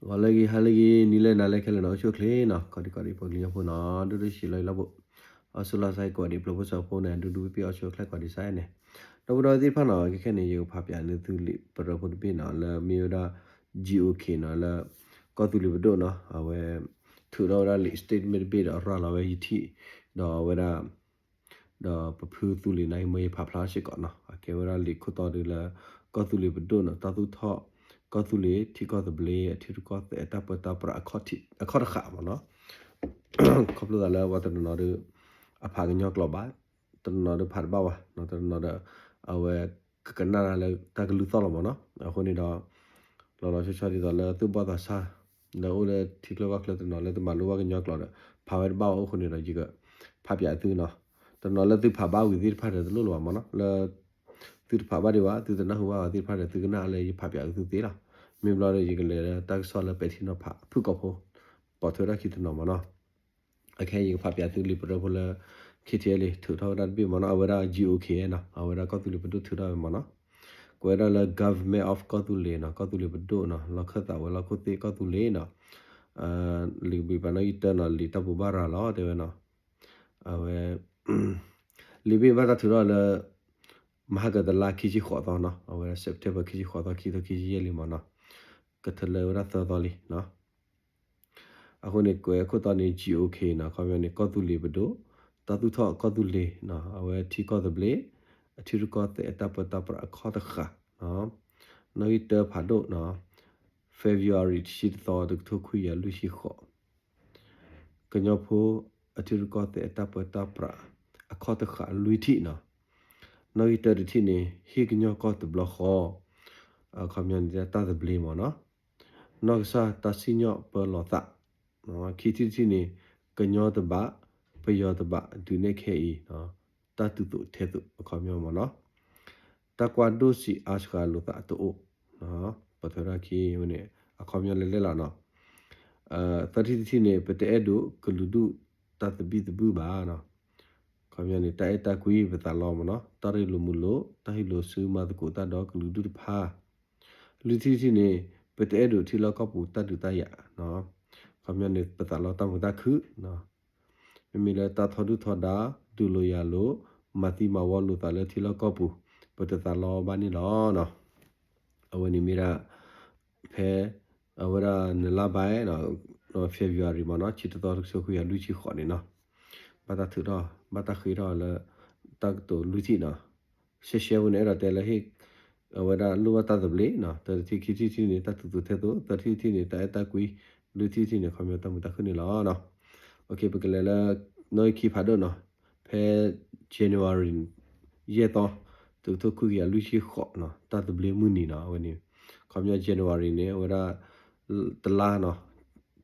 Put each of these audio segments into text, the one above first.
ဂီၤလၢအဂ့ၤ ဟါလၢအဂ့ၤ နံၤလၢနၤလၢခဲလၢာ်နီၤ အိၣ်ဆူၣ်အိၣ်ချ့နီၤ ကိးဒံကိးဒံး ပှၤကညီဖိနီၤ ဒိၣ်ဒိၣ်ဆံးလီၤအံၤလီၤဘိး အီၣ်ဆူၣ်လီၤစဲကိးဒံး ပျိၢ်ဖိစီၤဖိန့ၣ် ဒူဒူပံပံ အီၣ်ဆူၣ်အိၣ်ချ့ကိးဒံးစဲန့ၣ် ဒီပုၢ်ဒီဝဲၢ်သ့ၣ်တဖၣ်နီၤ ခဲခဲန့ၣ် ယကဖးပၠးန့ၢ်သုလံာ်ပရၢဖိတဘ့ၣ်နီၤ လၢမ့ၢ်ဝဲဒၣ် G O K နီၤ လၢ ကီၢ်သူလ့ၤပဒိၣ်နီၤ အဝဲ ထုးထီၣ်ဝဲဒၣ်လံာ် statement တဘ့ၣ်ဒီး ရၤလီၤဝဲယထံၣ် ဒီးအဝဲဒၣ် ဒီးပဖုသူလ့ၤန့ၣ် မ့ၢ်ယဖးဖျါစ့ၢ်ကီးနီၤ အကဲဝဲဒၣ်လံာ်ခိၣ်တီဒုလၢ ကီၢ်သူလ့ၤပဒိၣ်နီၤ တၢ်သူၣ်ထီၣ် ကီၢ်သူလ့ၤ ထံကီၢ်သဘျ့ အထံရူၢ်ကီၢ်သဲး အတၢ်ပၢတၢ်ပြး အခီၣ်တဃာ်မ့ၢ်နီၤ ခီဖျိသးလၢပှၤတနီၤနီၤဒီး အဖးကညီကျိာ်ဘၣ် တနီၤနီၤဒီးဖးတဘၣ်ဘၣ် တနီၤနီၤဒီး အဝဲ ကကနၣ်လၢတၢ်ကလုၢ်သီၣ်လီၤမ့ၢ်နီၤ အဃိန့ၣ်ဒီး လီၤလီၤဆီဆီဒ်သိးလၢသူၣ်ဘီၣ်သးစၢ် လၢအိၣ်လၢထံချၢကီၢ်ချၢတနီၤလၢတမၤလိဘၣ်ကညီကျိာ်ဒီး ဖးဝဲတဘၣ်ဘၣ်အဃိန့ၣ်ဒီး ယကဖးပၠးသုနီၤ တနီၤလၢသုဖးဘၣ်ဝံၤသ့ၣ်တဖၣ်ဒီးတလိၣ်လၢၤဘၣ်မ့ၢ်နီၤ လၢ သုတဖးဘၣ်ဒံးဘၣ် သုတနၢ်ဟူဘၣ်သ့ၣ်တဖၣ်ဒီး သုကနၣ်လၢယဖးပၠးသုသ့လီၤ မ့ၢ်ဘျီဒီး ယကလဲၤလၢတၢ်ကစီၣ်လၢပဲာ်ထံနီၤဖးဖုၣ်ကိာ်ဖိ ပိာ်ထွဲတၢ်ခံတနီၤမ့ၢ်နီၤ အခဲအံၤယကဖးပၠးသုလံာ်ပရၢဖိလၢ K T L ထုးထီၣ်ဝဲဒၣ်တဘ့ၣ်မ့ၢ်နီၤ အဝဲဒၣ် G O K နီၤ အဝဲဒၣ်ကီၢ်သူလ့ၤပဒိၣ်ထုးထီၣ်ဝဲမ့ၢ်နီၤ ကွဲးဒၣ်လၢ Government of ကီၢ်သူလ့ၤနီၤ ကီၢ်သူလ့ၤပဒိၣ်နီၤ လီၢ်ခၢၣ်သးဝဲၤလီၢ်ခိၣ်သ့ၣ်ကီၢ်သူလ့ၤနီၤ လံာ်ကဘံးပၤနီၣ်ဂံၢ်တၢနီၤ လံာ်တၢ်ပူၤဘၣ်ရၤလီၤတဲဝဲနီၤ အဝဲ လံာ်ဘ့ၣ်ဘၣ်တၢ်ထုးထီၣ်လၢ မဟါကတလါခံဆံဃိးသီနီၤ အဝဲ September ခံဆံဃိးသီ ခံကထိခံဆံယဲၢ်လံမ့ၢ်နီၤ ကထၢလၢဝဲဒၣ်သၢသီလံနီၤ အဃိန့ၣ် ကွဲးခိၣ်တီန့ၣ် G O K နီၤ ခီပညီန့ၣ် ကီၢ်သူလ့ၤပဒိၣ် တၢ်သူၣ်ထီၣ်ကီၢ်သူလ့ၤနီၤ အဝဲထံကီၢ်သဘျ့ အထံရူၢ်ကီၢ်သဲးအတၢ်ပၢတၢ်ပြးအခီၣ်တဃာ်နီၤ နီၣ်ဂံၢ်တၢဖးဒိၣ်နီၤ February တဆံတသီ တကထိခွံကယၤလွံၢ်ဆံဃိး ကညီဖိ အထံရူၢ်ကီၢ်သဲးအတၢ်ပၢတၢ်ပြး အခီၣ်တဃာ်လွံၢ်ထံၣ်နီၤ နီၣ်ဂံၢ်တၢတထံၣ်န့ၣ် ဟ့ၣ်ကညီကီၢ်တဘျီဃီ အခီပညီန့ၣ် တၢ်သဘျ့မ့ၢ်နီၤ နီၢ်ကစၢ်တၢ်စံၣ်ညီၣ်ပၢလီၤသး ခံထံၣ်တထံၣ်န့ၣ် ကညီတဘၣ် ပယီၤတဘၣ် ဒုးနဲၣ်ခဲအံၤ တၢ်တုၤသိးထဲသိးအခီပညီမ့ၢ်နီၤ တၢ်ကွၢ်ဒိၣ်စံးအါစှၤလိာ်သးတအိၣ် ပထွဲထီၣ်ခံဝဲန့ၣ် အခီပညီလဲၣ်လဲၣ်လီၤနီၤ သၢထံၣ်တထံၣ်န့ၣ် ပတအဲၣ်ဒိးကလုာ်ဒူၣ်တၢ်သဘံၣ်သဘုၣ်ဘၣ်နီၤ ခီပညီန့ၣ် တၢ်အဲၣ်တၢ်ကွံပသးလီမ့ၢ်နီၤ တၢ်ရ့လိာ်မုာ်လိာ် တၢ်ဟံးလိာ်စုမၤသကိးတၢ်ဒီးကလုာ်ဒူၣ်တဖၣ် လွံၢ်ထံၣ်တထံၣ်န့ၣ် ပတအဲၣ်ဒိးထံလီၢ်ကီၢ်ပူၤတၢ်ဒုးတၢ်ယၤ ခီပညီန့ၣ် ပသးလီတၢ်မုာ်တၢ်ခုၣ် မ့မ့ၢ်လၢတၢ်ထီဒုၣ်ထီဒါ ဒုးလိာ်ယၤလိာ် မၤသံမၤဝီလိာ်သးလၢထံလီၢ်ကီၢ်ပူၤ ပတသးလီဘၣ်န့ၣ်လီၤ. အဝဲန့ၣ်မ့ၢ်ဒၣ် ဖဲ အဝဲဒၣ်နလါဘဲ February မ့ၢ်နီၤ ဆံတသီ တကထိခွံကယၤလွံၢ်ဆံဃိးန့ၣ်နီၤ ဘၣ်တၢ်ထုးထီၣ် ဘၣ်တၢ်ဃ့ထီၣ်လၢ တၢ်ကတိၤလွံၢ်ထံၣ်နီၤ ရှဲရှဲဝဲန့ၣ် အဲၣ်ဒိးတဲလၢဟ့ၣ် အဝဲဒၣ်လိၣ်ဘၣ်တၢ်သဘျ့နီၤ တထံၣ်ခံထံၣ်တထံၣ်န့ၣ် တၢ်တုၤသိးထဲသိး သၢထံၣ်တထံၣ်န့ၣ် တၢ်အဲၣ်တၢ်ကွံ လွံၢ်ထံၣ်တထံၣ်န့ၣ် ခီပညီတၢ်မုာ်တၢ်ခုၣ်န့ၣ်လီၤ. ပကလဲၤလၢ နီၣ်ဂံၢ်ခံဖးဒိၣ်နီၤ ဖဲ January ယဲၢ်သီ တကထိခွံကယၤလွံၢ်ဆံဃိးနီၤ တၢ်သဘျ့မုၢ်နံၤနီၤ အဝဲန့ၣ် ခီပညီ January န့ၣ် အဝဲဒၣ် တလါနီၤ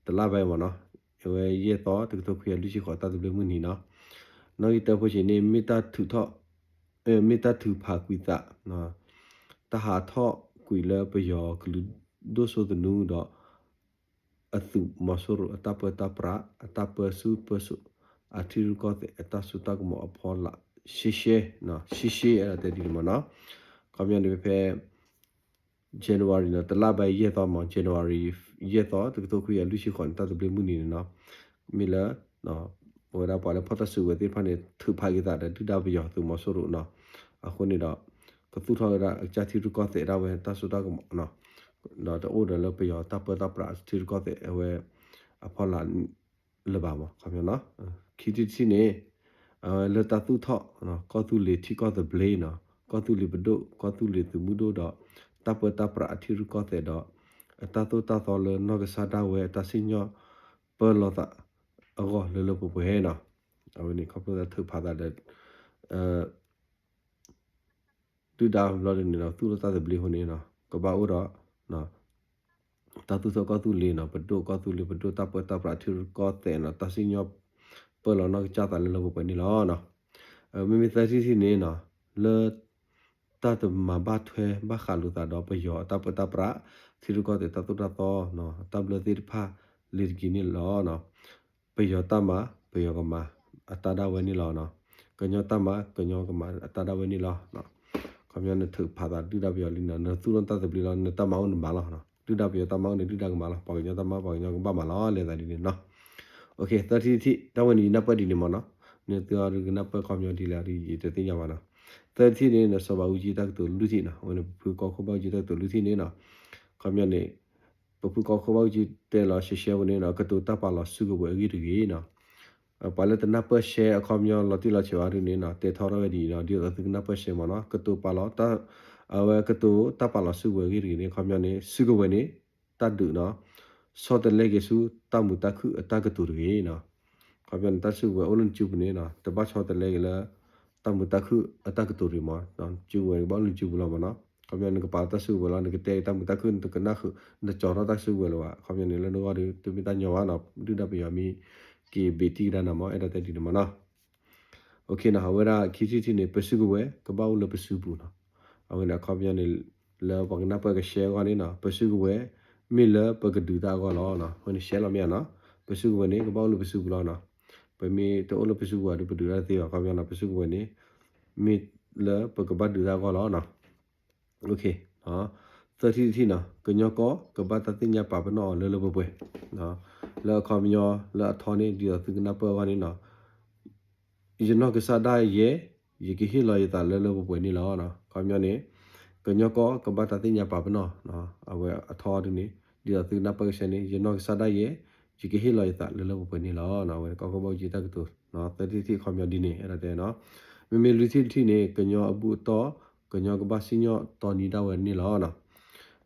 တလါဘဲမ့ၢ်နီၤ အဝဲယဲၢ်သီ တကထိခွံကယၤလွံၢ်ဆံဃိး တၢ်သဘျ့မုၢ်နံၤနီၤ နီၣ်ဂံၢ်တၢဖိဆံးန့ၣ် မ့ၢ်တၢ်ထုးထီၣ် မ့ၢ်တၢ်ထုးဖးကွံာ်သး တၢ်ဟးထီၣ်ကွံာ်လၢပယီၤကလုာ်ဒိၣ်စိသနူဒီး အသုးမီၤစိရိၤအတၢ်ပၢတၢ်ပြး အတၢ်ပၢဆူၣ်ပၢစိး အထံရူၢ်ကီၢ်သဲးအတၢ်စိတၢ်ကမီၤအဖီလာ် ရှဲရှဲ ရှဲရှဲ အဲၣ်ဒိးတဲဒ်န့ၣ်မ့ၢ်နီၤ ခီပညီန့ၣ်ဖဲ January နီၤ တလါဘၣ်ယဲၢ်သီမ့ၢ် January ယဲၢ်သီ တကထိခွံကယၤလွံၢ်ဆံဃိးန့ၣ် တၢ်သဘျ့မုၢ်နံၤန့ၣ်နီၤ မ့ၢ်လၢ အဝဲဒၣ်ပှၤလၢဖီၣ်တၢ်စုကဝဲၤသ့ၣ်တဖၣ်န့ၣ် ထုးဖးက့ၤသးဒီးဒုၣ်ဒါပယီၤသုးမီၤစိရိၤနီၤ အဃိန့ၣ်ဒီး ကသူၣ်ထီၣ်ဝဲဒၣ်အကစၢ်ထံရူၢ်ကီၢ်သဲးဒၣ်ဝဲတၢ်စိတၢ်ကမီၤနီၤ ဒီးတအိၣ်ဒီးလၢပယီၤတၢ်ပၢတၢ်ပြးထံရူၢ်ကီၢ်သဲးအဝဲ အဖီလာ် လၢၤဘၣ်မ့ၢ် ခီပညီနီၤ ခံထံၣ်တထံၣ်န့ၣ် လၢတၢ်သူၣ်ထီၣ် ကီၢ်သူလ့ၤထံကီၢ်သဘျ့နီၤ ကီၢ်သူလ့ၤပဒိၣ် ကီၢ်သူလ့ၤသုးမုၢ်ဒိၣ်ဒီး တၢ်ပၢတၢ်ပြးအထံရူၢ်ကီၢ်သဲးဒီး အတၢ်သိၣ်တၢ်သီလၢနီၢ်ကစၢ်ဒၣ်ဝဲအတၢ်စံၣ်ညီၣ်ပၢလီၤသးအဂီၢ်လၢလၢပှဲၤပှဲၤနီၤ အဝဲန့ၣ်ခီဖျိလၢထုးဖးသးဒီး ဒုၣ်ဒါဘျီဒ်န့ၣ်ဒီး သူၣ်ထီၣ်တၢ်သဘျ့အဃိန့ၣ် ကဘၣ်အိၣ်ဒီး တၢ်သူၣ်ထီၣ်ကီၢ်သူလ့ၤနီၤ ပဒိၣ်ကီၢ်သူလ့ၤ ပဒိၣ်တၢ်ပၢတၢ်ပြးထံရူၢ်ကီၢ်သဲးနီၤ တၢ်စံၣ်ညီၣ်ပၢလီၤနီၢ်ကစၢ်သးလၢလၢပှဲၤပှဲၤန့ၣ်လီၤ. မ့မ့ၢ်သၢထံၣ်တထံၣ်န့ၣ်နီၤ လၢ တၢ်တမၤဘၣ်ထွဲဘၣ်ဃးလိာ်သးဒီးပယီၤအတၢ်ပၢတၢ်ပြး ထံရူၢ်ကီၢ်သဲးတၢ်သိၣ်တၢ်သီ တၢ်ဘျၢသ့ၣ်တဖၣ်လံၤတက့ၢ်န့ၣ်လီၤ. ပယီၤတၢ်မၤ ပယီၤကမၤ အတၢ်ဒၣ်ဝဲန့ၣ်လီၤ. ကညီတၢ်မၤ ကညီကမၤ အတၢ်ဒၣ်ဝဲန့ၣ်လီၤ. ခီပညီနထုးဖးသးဒုၣ်ဒါပယီၤလံနီၤ နသူၣ်ထီၣ်တၢ်သဘျ့လီၤ နတၢ်မၤအိၣ်နမၤလီၤ. ဒုၣ်ဒါပယီၤတၢ်မၤအိၣ်န့ၣ် ဒုၣ်ဒါကမၤလီၤ, ပှၤကညီတၢ်မၤ ပှၤကညီကဘၣ်မၤလီၤ လဲၤသးဒ်န့ၣ်နီၤ. သၢထံၣ်တထံၣ် တၢ်ဝဲန့ၣ် ယနၢ်ပၢၢ်ဒ်န့ၣ်မ့ၢ်နီၤ. နသုအီၤဒုးကနၢ်ပၢၢ်ခီပညီဒ်လဲၣ်ဒီး ယတသ့ၣ်ညါဘၣ်နီၤ. သၢထံၣ်န့ၣ် စီၤဘးအူကၠံတၢ်ကတိၤလွံၢ်ထံၣ်နီၤ, အဝဲန့ၣ် ပဖုကီၢ်ခိၣ်ဘၣ်အူကၠံတၢ်ကတိၤလွံၢ်ထံၣ်န့ၣ်နီၤ. ခီပညီန့ၣ် ပဖုကီၢ်ခိၣ်ဘၣ်အူကၠံတဲလီၤရှဲရှဲဝဲန့ၣ်နီၤ, ကတိၤတၢ်ပာ်လီၤစုကဝဲၤအဂ့ၢ်တဂ့ၤနီၤ. ပှၤလၢတနၢ်ပၢၢ်ရှဲအခီပညီလီၤတံၢ်လီၤဆဲးဘၣ်ဒ်န့ၣ်နီၤ, တဲထီၣ်ထီၣ်ဝဲဒ်အံၤနီၤ, ဒ်သိးသုကနၢ်ပၢၢ်ရှဲမ့ၢ်နီၤ, ကတိၤပာ်လီၤတၢ် အဝဲကတိၤတၢ်ပာ်လီၤစုကဝဲၤအဂ့ၢ်တဂ့ၤန့ၣ် ခီပညီန့ၣ် စုကဝဲၤန့ၣ် တၢ်ဒုးနီၤ, ဆီတလဲက့ၤဆူတၢ်မုာ်တၢ်ခုၣ်အတၢ်ကတိၤတဂ့ၤနီၤ. ခီပညီန့ၣ် တၢ်စုကဝဲၤအိၣ်လၢနစုပူၤန့ၣ်နီၤ, တဘၣ်ဆီတလဲက့ၤလၢ တၢ်မုာ်တၢ်ခုၣ်အတၢ်ကတိၤတဂ့ၤမ့ၢ်နီၤ, စုကဝဲၤန့ၣ် ကဘၣ်အိၣ်လၢနစုပူၤလီၤမ့ၢ်နီၤ. ခီပညီန့ၣ် နကပာ်လီၤတၢ်စုကဝဲၤလီၤ, နကတဲတၢ်မုာ်တၢ်ခုၣ် နတကနၣ်ဃုာ် နကၠီၤထီၣ်တၢ်စုကဝဲၤလၢၤဘၣ်. ခီပညီန့ၣ် လၢနဂီၢ်ဒီး တမ့ၢ်တၢ်ညီဘၣ်နီၤ, ဒုၣ်ဒါပယီၤမ့ၢ်က့ၤဘ့းတံၢ်ကဒါနၤမ့ၢ် အဲၣ်ဒိးတဲဒ်န့ၣ်မ့ၢ်နီၤ. အဝဲဒၣ်ခံထံၣ်တထံၣ်န့ၣ် ပစုကဝဲၤ ကဘၣ်အိၣ်လၢပစုပူၤနီၤ. အဝဲန့ၣ်အခီပညီန့ၣ် လၢပှၤကနၢ်ပၢၢ်ကရှဲအဂီၢ်န့ၣ်နီၤ, ပစုကဝဲၤ မ့ၢ်လၢပကဒုးတၢ်အဂီၢ်လီၤ. အဝဲန့ၣ်ရှဲလီၤမ့ၢ်ဧါနီၤ, ပစုကဝဲၤန့ၣ် ကဘၣ်အိၣ်လၢပစုပူၤလီၤနီၤ. ပမ့ၢ်တအိၣ်လၢပစုပူၤဘၣ်ဒီး ပဒုးတၢ်တသ့ဘၣ်. ခီပညီနီၤ, ပစုကဝဲၤန့ၣ် မ့ၢ်လၢပကဘၣ်ဒုးတၢ်အဂီၢ်လီၤနီၤ. သၢထံၣ်တထံၣ်နီၤ, ကညီကီၢ် ကဘၣ်တၢ်သ့ၣ်ညါပာ်ပနီၣ်အီၤလၢလၢပှဲၤပှဲၤ လၢအခီပညီလၢအထီန့ၣ် ဒ်သိးသုကနၢ်ပၢၢ်အဂီၢ်န့ၣ်နီၤ, ယနီၢ်ကစၢ်ဒၣ်ယဲ ယကဟ့ၣ်လီၤယသးလၢလၢပှဲၤပှဲၤန့ၣ်လီၤ. ခီပညီန့ၣ် ကညီကီၢ်ကဘၣ်တၢ်သ့ၣ်ညါပာ်ပနီၣ်, အဝဲအထီဒ်န့ၣ် ဒ်သိးသုကနၢ်ပၢၢ်ကဆဲန့ၣ် ယနီၢ်ကစၢ်ဒၣ်ယဲ ယကဟ့ၣ်လီၤယသးလၢလၢပှဲၤပှဲၤန့ၣ်လီၤ. အဝဲကီၢ်ခိၣ်ဘၣ်အူကၠံတၢ်ကတိၤ သၢထံၣ်တထံၣ်အခီပညီဒ်န့ၣ် အဲၣ်ဒိးတဲနီၤ. မ့မ့ၢ်လွံၢ်ထံၣ်တထံၣ်န့ၣ် ကညီအဘူၣ်အတီၢ် ကညီကဘၣ်စံၣ်ညီၣ်တီနံၤဒၣ်ဝဲန့ၣ်လီၤ.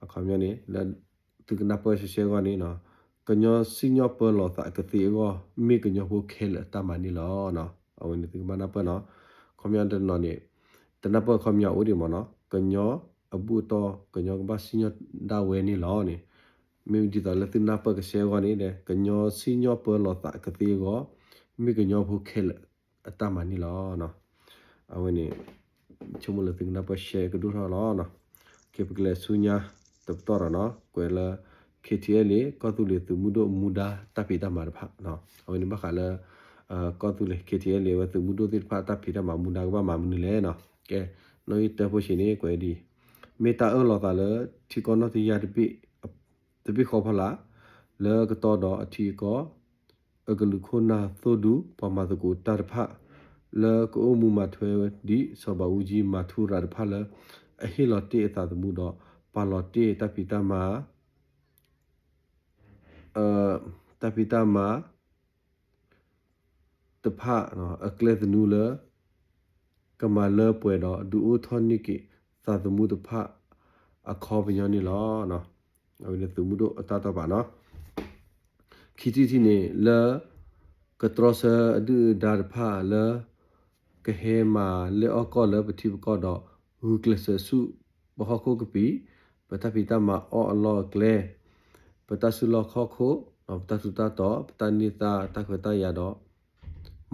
အခီပညီန့ၣ် လၢသုကနၢ်ပၢၢ်ရှဲရှဲအဂီၢ်န့ၣ်နီၤ, ကညီစံၣ်ညီၣ်ပၢလီၤသးကသ့အဂီၢ် မ့ၢ်ကညီဖိခဲလၢာ်အတၢ်မၤန့ၣ်လီၤ. အဝဲန့ၣ်သုကဘၣ်နၢ်ပၢၢ်နီၤ. ခီပညီတနီၤန့ၣ် တနၢ်ပၢၢ်ခီပညီအိၣ်ဒံးမ့ၢ်နီၤ, ကညီအဘူၣ်အတီၢ် ကညီကဘၣ်စံၣ်ညီၣ်ဒၣ်ဝဲန့ၣ်လီၤန့ၣ်, မ့ၢ်ဒ်သိးလၢသုနၢ်ပၢၢ်ကဆဲအဂီၢ်န့ၣ်ဒီး ကညီစံၣ်ညီၣ်ပၢလီၤသးကသ့အဂီၢ် မ့ၢ်ကညီဖိခဲလၢာ်အတၢ်မၤန့ၣ်လီၤ. အဝဲန့ၣ် ဆိကမိၣ်လၢသုကနၢ်ပၢၢ်ရှဲကဒိၣ်ထီၣ်လီၤ. ကဲ ပကလဲၤဆူညါတပတီၢ်ဒီးနီၤ, ကွဲးလၢ KTLA ကီၢ်သူလ့ၤသုးမုၢ်ဒိၣ်မူဒါတၢ်ဖံးတၢ်မၤတဖၣ်, အဝဲန့ၣ်ဘၣ်ဃးလၢ ကီၢ်သူလ့ၤ KTLA ဝဲသုးမုၢ်ဒိၣ်သ့ၣ်တဖၣ်တၢ်ဖံးတၢ်မၤမူဒါကဘၣ်မၤမနုၤလဲၣ်နီၤ. ကဲ နီၣ်ဂံၢ်တၢဖိဆံးန့ၣ် ကွဲးဒ်အံၤ, မ့ၢ်တၢ်အၢၣ်လီၤသးလၢ ထံကီၢ်နီၣ်တယၢ်တဘ့ၣ်ဃီဖီလာ် လၢကတီၢ်ဒီးအထံအကီၢ် အကလုာ်ခိၣ်နၢ်သိၣ်ဒူ ပှၤမၤသကိးတၢ်တဖၣ် လၢကအိၣ်မူမၤထွဲဒ်စီၤဘးအူကၠံမၤထူရၤတဖၣ်လၢ အဟ့ၣ်လီၤတ့ၢ်အသးသမူဒီး ပာ်လီၤတ့ၢ်တၢ်ဖံးတၢ်မၤ တၢ်ဖံးတၢ်မၤ တဖၣ် အကျဲသနူလၢ ကမၤလၢပှဲၤဒီး ဒုးအိၣ်ထီၣ်န့ၢ်က့ၤသးသမူတဖၣ် အခီပညီန့ၣ်လီၤ. အဝဲန့ၣ်သုးမုၢ်ဒိၣ်အတၢ်တီၢ်ပာ်နီၤ. ခံထံၣ်တထံၣ်န့ၣ် လၢ ကတြီဆၢအဒုၣ်အဒါတဖၣ်လၢ ကဟဲမၤလဲၢ်အီၣ်ကီၢ်လၢပထံပကီၢ်ဒီး ဂုာ်ကျဲးစၢးဆူၣ် ပဟီၣ်ခိၣ်ကပံာ် ပတၢ်ဖံးတၢ်မၤအီၣ်အလီၢ်အကျဲ ပတၢ်စုလီၢ်ခီၣ်ခိၣ် ပတၢ်ထူးတၢ်တီၤ ပတၢ်န့ၢ်သါတၢ်ခွဲးတၢ်ယာ်ဒီး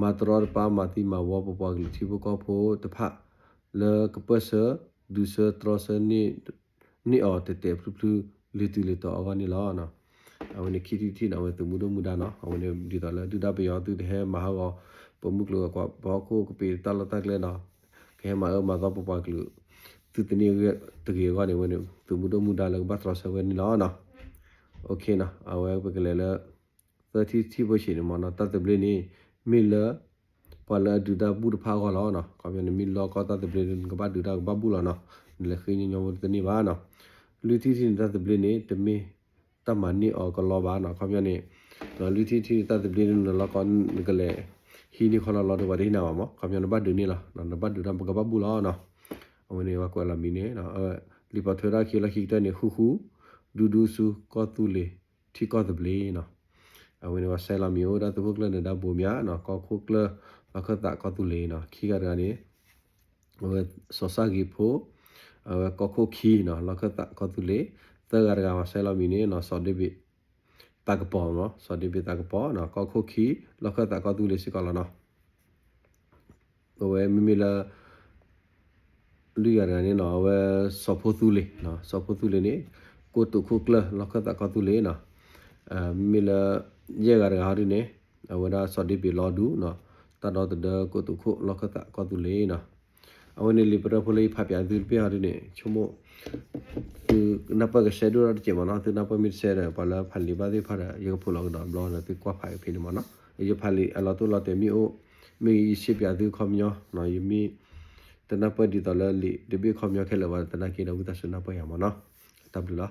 မၤတရီတပါမၤသံမၤဝီပပှၤကလုာ်ထံဖိကီၢ်ဖိတဖၣ် လၢကပၢၢ်ဆၢ ဒုးဆၢတြီဆၢ န့ၢ်အီၤတဲာ်တဲာ်ဖျုဖျု လၢတုၤလၢတီၤအဂီၢ်န့ၣ်လီၤ. အဝဲန့ၣ်ခံထံၣ်တထံၣ်န့ၣ် အဝဲသုးမုၢ်ဒိၣ်မူဒါနီၤ. အဝဲန့ၣ်ဒ်သိးလၢဒုၣ်ဒါပယီၤသုတဟဲမၤဟးဂီၤ ပမုၢ်ကျိၤဝဲၤကွာ် ပဟီၣ်ခိၣ်ကပံာ်တၢ်လီၢ်တၢ်ကျဲဒီး ကဟဲမၤအၢမၤသီပပှၤကလုာ် သုတန့ၢ်ဂ့ၢ်တဂ့ၤအဂီၢ်န့ၣ် အဝဲန့ၣ်သုးမုၢ်ဒိၣ်မူဒါလၢကဘၣ်တြီဆၢဝဲန့ၣ်လီၤ. အဝဲပကလဲၤလၢ သၢထံၣ်တထံၣ်ဖိဆံးန့ၣ်မ့ၢ်နီၤ တၢ်သဘျ့န့ၣ် မ့ၢ်လၢ ပှၤလၢအဒုးတၢ်ဘူၣ်တဖၣ်အဂီၢ်လီၤ. ခီပညီန့ၣ် မ့ၢ်လီၢ်ကီၢ်တၢ်သဘျ့န့ၣ် နကဘၣ်ဒုးတၢ်ကဘၣ်ဘူၣ်လီၤနီၤ. နလဲၤဃ့ညီညီဖိတန့ၢ်ဘၣ်နီၤ. လွံၢ်ထံၣ်တထံၣ်န့ၣ် တၢ်သဘျ့န့ၣ် တမ့ၢ်တၢ်မၤန့ၢ်အီၤကလီဘၣ်နီၤ. ခီပညီန့ၣ် လွံၢ်ထံၣ်တထံၣ်န့ၣ် တၢ်သဘျ့န့ၣ် နလီၢ်ကီၢ် နကလဲၤဟံးန့ၢ်ခီလီၤလီၤဒီးပှၤတဟ့ၣ်နၤဘၣ်မး. ခီပညီနဘၣ်ဒုးန့ၢ်လီၤ. နဘၣ်ဒုးတၢ်ကဘၣ်ဘူၣ်လီၤနီၤ. အဝဲန့ၣ်ပှၤကွဲးလီၤမံၤန့ၣ် လံာ်ပာ်ထွဲဒၣ်ခံလီၢ်ခံကတၢၢ်န့ၣ် ဃူဃူ ဒူဒူဆူကီၢ်သူလ့ၤ ထံကီၢ်သဘျ့နီၤ. အဝဲန့ၣ်ပှၤဆဲးလီၤမံၤအိၣ်ဝဲဒၣ် သုးခိၣ်ကျၢၢ်နၢၤဒါဘိမၠးနီၤ ကီၢ်ခိၣ်ကျၢၢ် လီၢ်ခၢၣ်သးကီၢ်သူလ့ၤနီၤ. ခံဂၤတဂၤန့ၣ် အဝဲစီၤဆၣ်ဂ့ၤဖိ အဝဲကီၢ်ခိၣ်ခံနီၤ လီၢ်ခၢၣ်သးကီၢ်သူလ့ၤ. သၢဂၤတဂၤပှၤဆဲးလီၤမံၤန့ၣ်နီၤ စီၤဒ့ဘ့း သးကပီၤနီၤ စီၤဒ့ဘ့းသးကပီၤနီၤ ကီၢ်ခိၣ်ခံ လီၢ်ခၢၣ်သးကီၢ်သူလ့ၤစ့ၢ်ကီးလီၤနီၤ. အဝဲမ့မ့ၢ်လၢ လွံၢ်ဂၤတဂၤန့ၣ်နီၤ အဝဲစီၤဖိသူလ့ၤနီၤ စီၤဖိသူလ့ၤန့ၣ် ကိတိာ်ခိၣ်ကျၢၢ် လီၢ်ခၢၣ်သးကီၢ်သူလ့ၤနီၤ. မ့မ့ၢ်လၢ ယဲၢ်ဂၤတဂၤဟီဒုန့ၣ် အဝဲဒၣ်စီၤဒ့ဘ့းလီၤဒူနီၤ တၢ်ဒီသဒၢကိတိာ်ခိၣ် လီၢ်ခၢၣ်သးကီၢ်သူလ့ၤနီၤ. အဝဲန့ၣ်လံာ်ပရၢဖိလၢယဖးပၠးသုတဘ့ၣ်ဟီဒ်န့ၣ် ဆိကမိၣ် သုနၢ်ပၢၢ်ကဆှဲဒိၣ်ထီၣ်တစဲးမ့ၢ်နီၤ, သုနၢ်ပၢၢ်မ့ၢ်တဆှဲဒီး ပှၤလၢဖးလံာ်ဘၣ်သ့ၣ်တဖၣ်ဒီး ယကဖိးလီၤကဒီးဘျီဒီးသုကွၢ်ဖးက့ၤဖဲန့ၣ်မ့ၢ်နီၤ, ယဖးလံာ်အလီၤတိၢ်လီၤတဲာ်မ့ၢ်အိၣ်, မ့ၢ်ယစံးပၠးသုခီပညီ, ယမ့ၢ်တနၢ်ပၢၢ်ဒ်သိးလၢလံာ်တဘ့ၣ်ခီပညီခဲလၢာ်ဘၣ်သနာ်က့ဒီး ဝံသးစူၤနၢ်ပၢၢ်ယၤမ့ၢ်နီၤ, တၢ်ဘျုးလီၤ.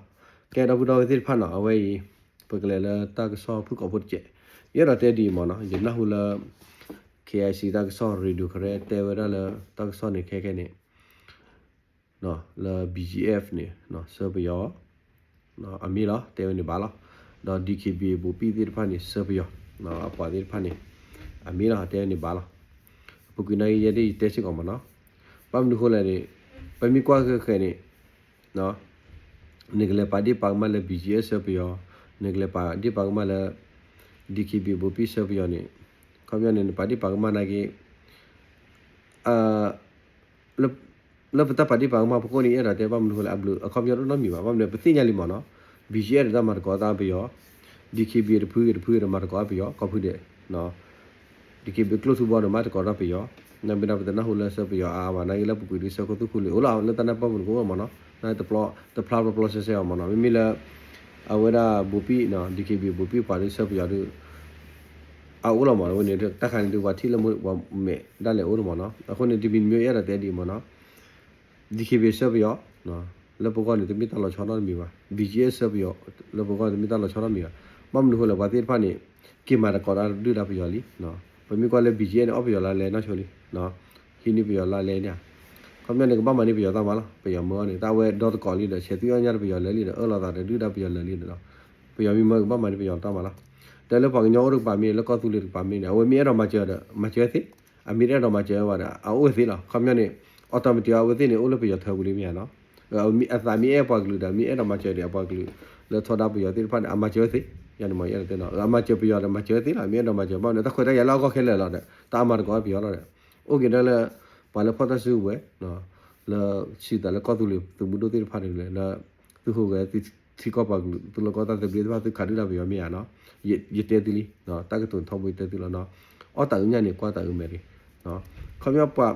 ကဲဒီပုၢ်ဒီဝဲၢ်သ့ၣ်တဖၣ်နီၤ, အဝဲအံၤ ပကလဲၤလၢတၢ်ကစီၣ်ဖုၣ်ကိာ်ဖိတစဲး, ယအဲၣ်ဒိးတဲဒ်အံၤမ့ၢ်နီၤ, ယနၢ်ဟူလၢ KIC တၢ်ကစီၣ် Radio Karen တဲဝဲဒၣ်လၢ တၢ်ကစီၣ်န့ၣ်ခဲခဲန့ၣ် လၢ BGF န့ၣ် ဆှၢပယီၤ အမ့ၢ်လီၤ, တဲဝဲန့ၣ်ဘၣ်လီၤ. ဒီး DKBA ဘိးပံၣ်သ့ၣ်တဖၣ်န့ၣ် ဆှၢပယီၤ အပှၤသ့ၣ်တဖၣ်န့ၣ် အမ့ၢ်လီၤ, တဲဝဲန့ၣ်ဘၣ်လီၤ. အပူၤကွံာ်နာ်က့ယဲဒ်ယတဲစ့ၢ်ကီးမ့ၢ်နီၤ, ဘၣ်မနုၤဃိလဲၣ်န့ၣ် ပမ့ၢ်ကွၢ်ဃဲဃဲန့ၣ် နကလဲၤပာ်ဒ့ၣ်ပာ်ကမၣ်လၢ BGF ဆှၢပယီၤ, နကလဲၤပာ်ဒ့ၣ်ပာ်ကမၣ်လၢ DKBA ဘိးပံၣ်ဆှၢပယီၤန့ၣ်, ခီပညီန့ၣ် နပာ်ဒ့ၣ်ပာ်ကမၣ်နာ်က့ လၢပတၢ်ပာ်ဒ့ၣ်ပာ်ကမၣ်ပကိၣ်န့ၣ် ယအဲၣ်ဒိးတဲဘၣ်မနုၤဃိလဲၣ် အဘျုးအခီပညီတအိၣ်နီတမံၤဘၣ်. ဘၣ်မနုၤ ပသ့ၣ်ညါလံမ့ၢ်နီၤ, BGF ဒီးတၢ်မၤသကိးတၢ်ပယီၤ, DKBA တဖုဂ့ၤတဖုဂ့ၤဒီးမၤသကိးပယီၤ ကီၢ်ဖုဒဲး, DKBA ကျိၣ်ထူဘီန့ၣ် မၤသကိးတၢ်ပယီၤ, နမ့ၢ်ဒၣ်ပတနၢ်ဟူလၢဆှၢပယီၤအါအါဘၣ် နာ်က့လၢပူၤကွံာ်ဒုးဆှၢခိၣ်သူၣ်ခိၣ်လံၤအိၣ်လီၤ လၢတၢ်နၢ်ပၢၢ်ပူၤန့ၣ်ကအိၣ်မ့ၢ်နီၤ, တဖျါဖျါဖျါဆှဲဆှဲအီၤမ့ၢ်နီၤ, မ့မ့ၢ်လၢ အဝဲဒၣ်ဘိးပံၣ် DKBA ဘိးပံၣ်ပှၤဒုးဆှၢပယီၤဒုး အအိၣ်လီၤမ့ၢ်နီၤ, အဝဲန့ၣ် တၢ်ခါန့ၣ်ဒုး ပှၤထံၣ်လၢမူပှၤမဲာ်ဒၣ်လဲာ်အိၣ်လီၤမ့ၢ်နီၤ, အဃိန့ၣ် တမံၤတမံၤယအဲၣ်ဒိးတဲဒ်အံၤမ့ၢ်နီၤ, DKBA ဆှၢပယီၤ လၢပဂီၢ်န့ၣ် တမ့ၢ်တၢ်လီၤဆီနီတမံၤဘၣ်, BGF ဆှၢပယီၤ လၢပဂီၢ်န့ၣ် တမ့ၢ်တၢ်လီၤဆီနီတမံၤဘၣ်, ဘၣ်မနုၤဃိလဲၣ် ပှၤသ့ၣ်တဖၣ်န့ၣ် က့ၤမၤသကိးတၢ်ဒုၣ်ဒါပယီၤလံ, ပမ့ၢ်ကွၢ်လၢ BGF န့ၣ် အီၣ်ပယီၤလါလဲနီၢ်ဆိလံ ဟံးန့ၢ်ပယီၤလါလဲန့ၣ်, ခီပညီန့ၣ် ကဘၣ်မၤန့ၢ်ပယီၤတၢ်မၤလီၤ, ပယီၤမၢအီၤန့ၣ် တၢ်ဝဲဒီသကိးလံဒီး ဆဲးသွံၣ်အီၣ်ညၣ်ဒီးပယီၤလၢာ်လံဒီး အၢၣ်လီၤသးဒီးဒုၣ်ဒါပယီၤလၢာ်လံဒီး ပယီၤမ့ၢ်မၢကဘၣ်မၤန့ၢ်ပယီၤတၢ်မၤလီၤ, တဲလၢပှၤကညီအိၣ်တကပၤမ့ၢ် လၢကီၢ်သူလ့ၤတကပၤမ့ၢ်န့ၣ် အဝဲမ့ၢ်အဲၣ်ဒိးမၤစၢၤဒီး မၤစၢၤသ့, အမ့ၢ်တအဲၣ်ဒိးမၤစၢၤဘၣ်ဒီး အအိၣ်ဝဲသ့လီၤ, ခီပညီန့ၣ် automatic အဝဲသ့ၣ်န့ၣ် အိၣ်လၢပယီၤထၢပူၤလံမ့ၢ်ဧါနီၤ, အသးမ့ၢ်အဲၣ်ပှၤကလုာ်ဒီး မ့ၢ်အဲၣ်ဒိးမၤစၢၤဒီး အပှၤကလုာ် လၢထီဒါပယီၤသ့ၣ်တဖၣ်န့ၣ် အမၤစၢၤဝဲသ့, ယန့ၣ်မ့ၢ်ယအဲၣ်ဒိးတဲနီၤ, အမၤစၢၤပယီၤဒီးမၤစၢၤဝဲသ့လီၤ, မ့ၢ်အဲၣ်ဒိးမၤစၢၤဘၣ်န့ၣ် တၢ်ခွဲးတၢ်ယာ်လၢအဂီၢ်ခဲလၢာ်လီၤဒီး တၢ်အါမးတကိးပယီၤလီၤဒီး အိၣ်က့ၤဒၣ်လၢ ပှၤလၢဖီၣ်တၢ်စုကဝဲၤ လၢစံးသးလၢကီၢ်သူလ့ၤသုးမုၢ်ဒိၣ်သ့ၣ်တဖၣ်န့ၣ်လၢ သုးဟူးဂဲၤ ထံကီၢ်ပှၤကလုာ် သုးလီၢ်ကီၢ်တၢ်သဘျ့သ့ၣ်တဖၣ် သုခးဒုၣ်ဒါပယီၤမ့ၢ်ဧါနီၤ, ယတဲသုလံ, တၢ်ကတိၤထီဘိယတဲသုလီၤနီၤ, အီၣ်တၢ်အုးညၣ်န့ၣ် ကွၢ်တၢ်အုးမဲာ်ရံ, ခီပညီပှၤ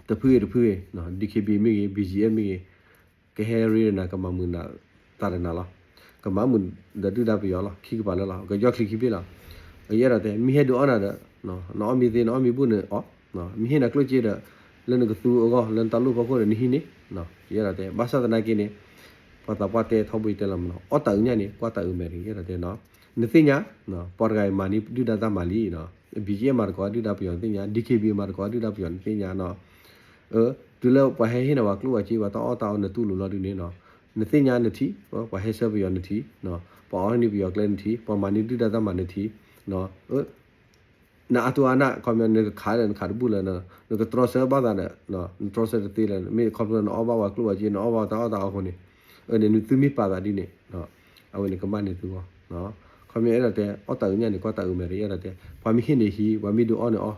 တဖုဂ့ၤတဖုဂ့ၤ DKB မ့ၢ်ဂ့ၤ BGF မ့ၢ်ဂ့ၤ ကဟဲရ့ဒီးနၤ ကမၤမုာ်နၤသးဒီးနၤလီၤ, ကမၤမုာ်ဒီးဒုၣ်ဒါပယီၤလီၤ ခံကပၤလၢလီၤ ကယီၢ်ချံခံဘ့ၣ်လီၤ, ယအဲၣ်ဒိးတဲ မ့ၢ်ဟဲဒုးအီၣ်နၤဒီး နအီၣ်မ့ၤသ့ နအီၣ်မ့ၤဘူၣ်န့ၣ်အီၣ်, မ့ၢ်ဟ့ၣ်နၤကျိၣ်စ့ဒီး လၢနကသူအဂီၢ် လၢနတၢ်လိၣ်ဖီခိၣ်ဒီး နဟံးန့ၢ်, ယအဲၣ်ဒိးတဲ ဘၣ်ဆၣ်သနာ်က့န့ၣ် ပှၤသးပှၢ်တဲထီဘိယတဲလီၤမးနီၤ အီၣ်တၢ်အုးညၣ်န့ၣ် ကွၢ်တၢ်အုးမဲာ်ရံ ယအဲၣ်ဒိးတဲနီၤ, နသ့ၣ်ညါ ပှၤတဂၤအံၤမၤန့ၢ်ဒုၣ်ဒါတၢ်မၤလံနီၤ, BGF မၤသကိးဒုၣ်ဒါပယီၤနသ့ၣ်ညါ DKB မၤသကိးဒုၣ်ဒါပယီၤနသ့ၣ်ညါနီၤ, တုၤလၢပှၤဟဲဟ့ၣ်နၤပှၤကျိၣ်ပှၤစ့ပှၤတၢ်အီၣ်တၢ်အီနတူၢ်လိာ်လီၤဒုးန့ၣ်နီၤ, နသ့ၣ်ညါနထံၣ်, ပှၤဟဲဆှၢပယီၤနထံၣ်, ပှၤအီၣ်န့ၢ်ပယီၤကျဲနထံၣ်, ပှၤမၤန့ၢ်ဒုၣ်ဒါတၢ်မၤနထံၣ်, နအါတူၢ်အါနၢ် ခီပညီ နကခးဒီးနခးတဘူၣ်လၢၤ, နကတြီဆၢဘၣ်သးဒီး နတြီဆၢတသ့လၢၤ, မ့ၢ်ခီဖျိနအီၣ်ဘၣ်ပှၤကျိၣ်ပှၤစ့ နအီၣ်ဘၣ်တၢ်အီၣ်တၢ်အီအဃိန့ၣ်, အန့ၣ်သုမ့ၢ်ပာ်သးဒ်န့ၣ် အဝဲန့ၣ်ကမၣ်န့ၢ်သုဂီၢ်, ခီပညီအဲၣ်ဒိးတဲ အီၣ်တၢ်အုးညၣ်န့ၣ် ကွၢ်တၢ်အုးမဲာ်ရံ ယအဲၣ်ဒိးတဲ ပှၤမ့ၢ်ဟ့ၣ်န့ၢ်ဟံး ပှၤမ့ၢ်ဒုးအီၣ်န့ၢ်အီၣ်,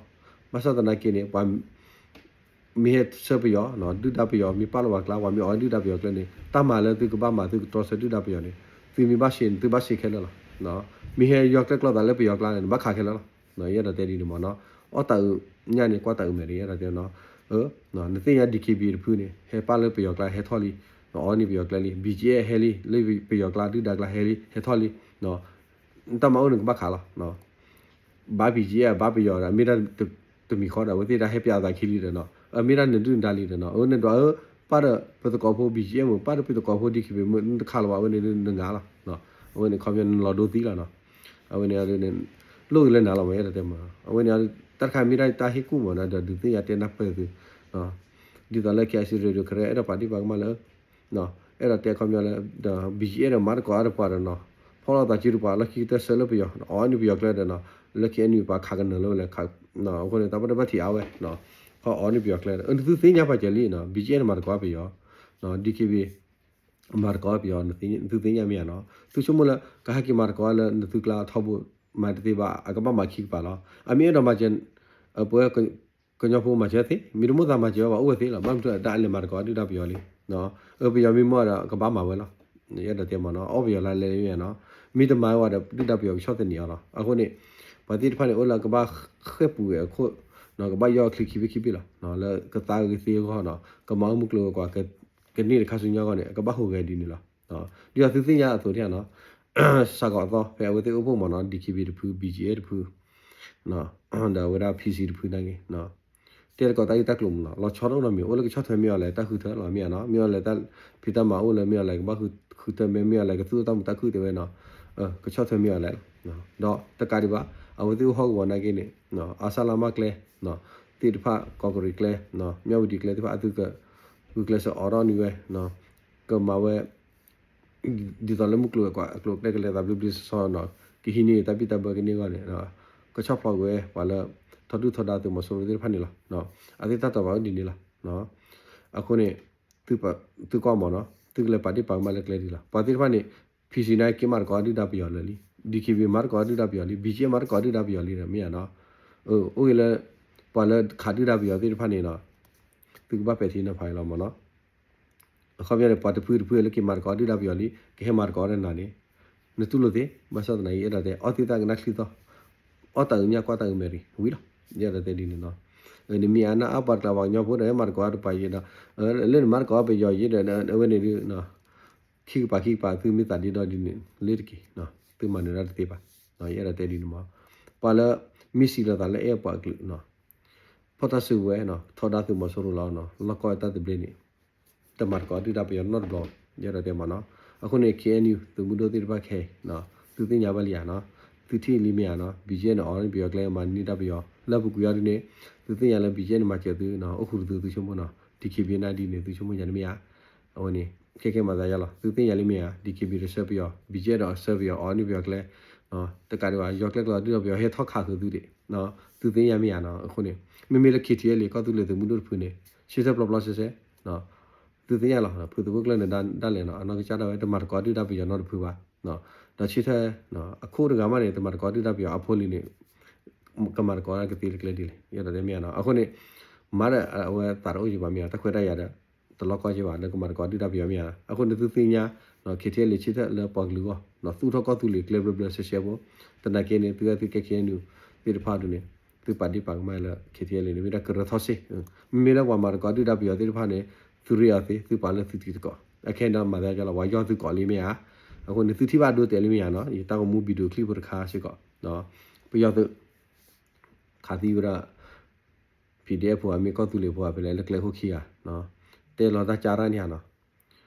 ဘၣ်ဆၣ်သနာ်က့န့ၣ် ပှၤ မ့ၢ်ဟဲဆှၢပယီၤ ဒုၣ်ဒါပယီၤ မ့ၢ်ပာ်လီၤပှၤကျါ ပှၤမ့ၢ်အီၣ်ဒုၣ်ဒါပယီၤကျဲန့ၣ် တၢ်မၤလၢသုကဘၣ်မၤ သုကတြီဆၢဒုၣ်ဒါပယီၤန့ၣ် သုမ့ၢ်ဘၣ်ဆ့ သုဘၣ်ဆ့ခဲလၢာ်လီၤ. မ့ၢ်ဟဲယီၤကျဲကျီသးလၢပယီၤကျါန့ၣ် နဘၣ်ခးခဲလၢာ်လီၤ. ယအဲၣ်ဒိးတဲဒ်န့ၣ်မ့ၢ်နီၤ အီၣ်တၢ်အုးညၣ်န့ၣ် ကွၢ်တၢ်အုးမဲာ်ရံ ယအဲၣ်ဒိးတဲနီၤ နသ့ၣ်ညါ DKB တဖုန့ၣ် ဟဲပာ်လၢပယီၤကျါ ဟဲထီၣ်လံ, အီၣ်န့ၢ်ပယီၤကျဲလံ, BGF ဟဲလံ, လၢပယီၤကျါ ဒုၣ်ဒါကျါဟဲလံ ဟဲထီၣ်လံ, တၢ်မၤအိၣ်န့ၣ်ကဘၣ်ခးလီၤ. ဘၣ် BGF ဘၣ်ပယီၤဒီး မ့ၢ်ဒၣ်တမံၤဃီဒီး အဝဲသ့ၣ်ဒၣ်ဟဲပၠးအသးခံလံဒီးနီၤ, မ့ၢ်ဒၣ်နဒုၣ်နဒါလံဒီးနီၤ, အဝဲန့ၣ်ဒီး ပၣ်ဒီးပသကိးဖိ BGF မ့ၢ် ပၣ်ဒီးပသကိးဖိ DKB မ့ၢ် နတခးလၢၤဘၣ် အဝဲန့ၣ်နငါလီၤ. အဝဲန့ၣ်ခီပညီနလီၤဒိသံလီၤနီၤ. အဝဲန့ၣ် လိၣ်ဂ့ၤလၢနၤလီၤမး ယအဲၣ်ဒိးတဲမး, အဝဲန့ၣ် တၢ်တခါမ့ၢ်ဒၣ်တၢ်ဟ့ၣ်ကူၣ်မးဒီး ဒုးသ့ၣ်ညါတဲနၢ်ပၢၢ်သု, ဒ်သိးလၢ KIC Radio Karen အဲၣ်ဒိးပာ်ဒံးပာ်ကမၣ်လၢ အဲၣ်ဒိးတဲခီပညီလၢ ဒီး BGF ဒီးမၤသကိးအါတပှၤဒီးနီၤ, ဖီၣ်လိာ်သးစုတပှၤ လီၢ်ခံကတၢၢ်ဆၢလၢပယီၤ အီၣ်န့ၢ်ပယီၤကျဲဒီးနီၤ, လၢ KNU ပှၤခးကနၢၤလၢဝဲလဲၣ်, အဃိန့ၣ် တၢ်ဘၣ်ဒိဘၣ်ထံးအါဝဲ, ဖီၣ်အီၣ်န့ၢ်ပယီၤကျဲဒီး နသုသ့ၣ်ညါပာ်စၢၤလံနီၤ, BGF မၤသကိးပယီၤ, DKB မၤသကိးပယီၤ နသုသ့ၣ်ညါမ့ၢ်ဧါနီၤ, သုဆိကမိၣ်လၢ ကဟဲက့ၤမၤသကိးလၢနသုကျါထီဘိ မၤတသ့ဘၣ် အကဘၣ်မၤခံကပၤလီၤ. အမ့ၢ်အဲၣ်ဒိးမၤစၢၤ ပဝဲ ကညီဖိမၤစၢၤသ့, မ့ၢ်တမိၣ်သးမၤစၢၤဘၣ် အိၣ်ဝဲသ့လီၤ. ဘၣ်မနုၤတၢ်အလဲၤမၤသကိးဒုၣ်ဒါပယီၤလံ, ပယီၤမ့ၢ်မၤဒီးကဘၣ်မၤဝဲလီၤ. ယအဲၣ်ဒိးတဲမးနီၤ အီၣ်ပယီၤလါလဲမ့ၢ်ဧါနီၤ, မ့ၢ်တမၤဝဲဒီး ဒုၣ်ဒါပယီၤကဆီၣ်သနံးအီၤလီၤ. အဃိန့ၣ် ပှၤသ့ၣ်တဖၣ်န့ၣ် အိၣ်လၢကဘၣ်ဃဲၢ်ပူၤဝဲအခိၣ် ကဘၣ်ယီၢ်ချံခံဘ့ၣ်ခံဘ့ၣ်လီၤ. လၢကသါဂ့ၤသ့အဂီၢ်နီၤ ကမၤအီၣ်မုၢ်ကျိၤဝဲၤကွာ် ကန့ၢ်တခါဆူညါအဂီၢ်န့ၣ် ကဘၣ်ဟူးဂဲၤဒ်န့ၣ်လီၤ. ဒ်သိးသုသ့ၣ်ညါအသိးန့ၣ်နီၤ စးကီးအသီ ဖဲအဝဲသ့ၣ်အိၣ်ဖှိၣ်မ့ၢ်နီၤ DKBA တဖု BGF တဖု ဒီးအဝဲဒၣ် PC တဖုနာ်က့ တဲတကိးတၢ်ဂ့ၢ်တၢ်ကျိၤမ့ၢ်နီၤ လီၤဆီတအိၣ်နီတမံၤ အိၣ်လၢကဆီၣ်ထွဲမ့ၢ်အီၤလဲၣ် တၢ်ဃုထၢလီၤမ့ၢ်ဧါနီၤ မ့ၢ်အီၤလဲၣ်တၢ်ဖံးတၢ်မၤအိၣ်လၢမ့ၢ်အီၤလဲၣ် ကဘၣ်ဃုထၢမ့ၢ် မ့ၢ်အီၤလဲၣ် ကသူၣ်အိၣ်တၢ်မုာ်တၢ်ခုၣ်တဲဝဲနီၤ ကဆီၣ်ထွဲမ့ၢ်အီၤလဲၣ် ဒီးတကးဒံးဘၣ် အဝဲသ့ၣ်အိၣ်ဟီၣ်ကဝီၤနာ်က့န့ၣ် အါစၣ်လါမၢ်ကျဲ သ့ၣ်တဖၣ် ကီးကရံးကျဲ မၠၣ်ဝတံၤကျဲသ့ၣ်တဖၣ် အသုက ဂုာ်ကျဲးစၢးအိးထီၣ်န့ၢ်ဝဲ ကမၤဝဲ ဒ်သိးလၢမုၢ်ကျိၤဝဲၤကွာ် အကျိၤကျဲကလဲၤသးဘျ့ဘျ့ဆှီဆှီနီၤ ကဟံးန့ၢ်တၢ်ဘံၣ်တၢ်ဘၢကန့ၢ်အဂီၢ်န့ၣ် ကဆီၣ်ဖျိးကွံာ်ဝဲ ပှၤလၢ ထီဒုၣ်ထီဒါသုးမီၤစိရိၤသ့ၣ်တဖၣ်န့ၣ်လီၤ. အသ့ၣ်တၢ်တီၤဘၣ်အိၣ်ဒ်န့ၣ်လီၤ. အဃိန့ၣ် သုကွၢ်မ့ၢ်နီၤ သုကလဲၤပာ်ဒ့ၣ်ပာ်ကမၣ်လၢကျဲဒ်လီၤ. ပှၤသ့ၣ်တဖၣ်န့ၣ် PC နာ်က့မၤတကိးဒုၣ်ဒါပယီၤလၢာ်လံ DKBA မၤတကိးဒုၣ်ဒါပယီၤလံ BGF မၤတကိးဒုၣ်ဒါပယီၤလံဒီးမ့ၢ်ဧါနီၤ အိၣ်ဂ့ၤလၢ ပှၤလၢခးဒုၣ်ဒါပယီၤသ့ၣ်တဖၣ်န့ၣ်နီၤ သုကဘၣ်ပဲာ်ထံနီၤဖးလီၤမ့ၢ်နီၤ အခီပညီန့ၣ် ပှၤတဖုတဖုလၢက့ၤမၤတကိးဒုၣ်ဒါပယီၤလံ ကဟဲမၤတကိးဒီးနၤန့ၣ် နတူၢ်လိာ်သ့ ဘၣ်ဆၣ်သနာ်က့ အဲၣ်ဒိးတဲ အီၣ်သ့ၣ်တၢ်ကနၣ်ချံသီၣ် အီၣ်တၢ်အုးမ့ၢ်ကွၢ်တၢ်အုးမဲာ်ရံၤ ဝံၤလီၤ ယအဲၣ်ဒိးတဲဒ်န့ၣ်နီၤ နမ့ၢ်အါနၢ်အါပှၤတကျါပှၤကညီဖိဒီး ဟဲမၤတကိးတပၤယံၤဒီး လၢနမၤတကိးပယီၤယံၤဒီး အဝဲန့ၣ်ဒုး ခံကပၤခံကပၤ သုမ့ၢ်သးဒ့ဒီဒ်န့ၣ် လ့တက့ၢ် သုမၤနၢၤတၢ်တသ့ဘၣ် ယအဲၣ်ဒိးတဲဒ်န့ၣ်မး ပှၤလၢ မ့ၢ်စံးလီၤသးလၢအဲၣ်ပှၤကလုာ်နီၤ ဖီၣ်တၢ်စုကဝဲၤနီၤ ထီဒါသုးမီၤစိရိၤလီၤနီၤ လီၢ်ကီၢ်တၢ်သဘျ့န့ၣ် တမၤတကိးဒုၣ်ဒါပယီၤနီတဘျီ ယအဲၣ်ဒိးတဲမးနီၤ အဃိန့ၣ် KNU သုးမုၢ်ဒိၣ်သ့ၣ်တဖၣ်ခဲအံၤ သုသ့ၣ်ညါဘၣ်လံဧါနီၤ သုထံၣ်လံမ့ၢ်ဧါနီၤ BGF န့ၣ် အီၤန့ၣ်ပယီၤကျဲမၤန့ၢ်တၢ်ပယီၤ လၢပူၤကွံာ်အီၤဒ်န့ၣ် သုသ့ၣ်ညါလၢ BGF န့ၣ် မၤစၢၤသုနီၤ အိၣ်ဃုာ်သုသုဆိကမိၣ်နီၤ DKBA နာ်ဒ်န့ၣ် သုဆိကမိၣ်ယၤန့ၣ်မ့ၢ်ဧါ အဝဲန့ၣ် ခဲကဲမၤသးယါလီၤ သုသ့ၣ်ညါလံမ့ၢ်ဧါ DKBA ဒီးဆှၢပယီၤ BGF ဒီးဆှၢပယီၤ အီၤန့ၣ်ပယီၤကျဲ တကးဒံးဘၣ် ယီၤကျဲကျိၤဒုၣ်ဒါပယီၤဟဲထီၣ်ခးဃုာ်သုဒံး သုသ့ၣ်ညါမ့ၢ်ဧါနီၤ အဃိန့ၣ် မ့မ့ၢ်လၢ KTLA ကီၢ်သူလ့ၤသုးမုၢ်ဒိၣ်တဖုန့ၣ် ဆၢထၢၣ်ပျီပျီစဲစဲ သုသ့ၣ်ညါလီၤ ဖုသုးခိၣ်ကျၢၢ်နဒါဒၣ်လဲာ်နီၤ အနီၢ်ကစၢ်ဒၣ်ဝဲ တမၤတကိးဒုၣ်ဒါပယီၤနီတဖုဘၣ် ဒီးဆၢထၢၣ် အခိၣ်တဂၤမးန့ၣ် တမၤတကိးဒုၣ်ဒါပယီၤအဖိလံၤန့ၣ် ကမၤတကိးကသ့လၢကျဲဒ်လဲၣ် ယအဲၣ်ဒိးတဲမ့ၢ်ဧါနီၤ အဃိန့ၣ် မၤဒီးအဝဲသးတအိၣ်ယံၤဘၣ်မ့ၢ်ဧါ တၢ်ခွဲးတၢ်ယာ်ဒီး တလီၢ်ကီၢ်က့ဘၣ် လၢကမၤတကိးဒုၣ်ဒါပယီၤမ့ၢ်ဧါ အဃိန့ၣ်သုသ့ၣ်ညါ KTLA ဆၢထၢၣ်လၢပှၤကလုာ်အဂီၢ် သူၣ်ထီၣ်ကီၢ်သူလ့ၤကျဲဘျၢဘျၢစဲစဲဖိ သနာ်က့န့ၣ် သုဝဲသုကဲ KNU သ့ၣ်တဖၣ်ဒုးန့ၣ် သုပာ်ဒ့ၣ်ပာ်ကမၣ်လၢ KTLA န့ၣ် မ့ၢ်ဒၣ်ကရၢထီၣ်စ့ၢ် မ့မ့ၢ်လၢပှၤမၤတကိးဒုၣ်ဒါပယီၤသ့ၣ်တဖၣ်န့ၣ် သုရ့အီၤသ့ သုပာ်လၢသုတံၤသကိး အခဲအံၤဒီးမၤသးကလီၤ ပှၤယီၢ်သုကိးလံမ့ၢ်ဧါ အဃိန့ၣ် သုထံၣ်ဘၣ်ဒိတဲာ်လံမ့ၢ်ဧါနီၤ ယတၢ်ကမူ video clip ဖိတခါစ့ၢ်ကီး ပယီၤသုး ခးသံဝဲဒၣ် PDF ဖိဧါ မ့ၢ်ကီၢ်သူလ့ၤဖိဧါ ဖဲလဲၣ် လၢကျဲခိၣ်ခံဂၤ တဲလီၤတၢ်ကၢ်တၢ်န့ၣ်ဧါနီၤ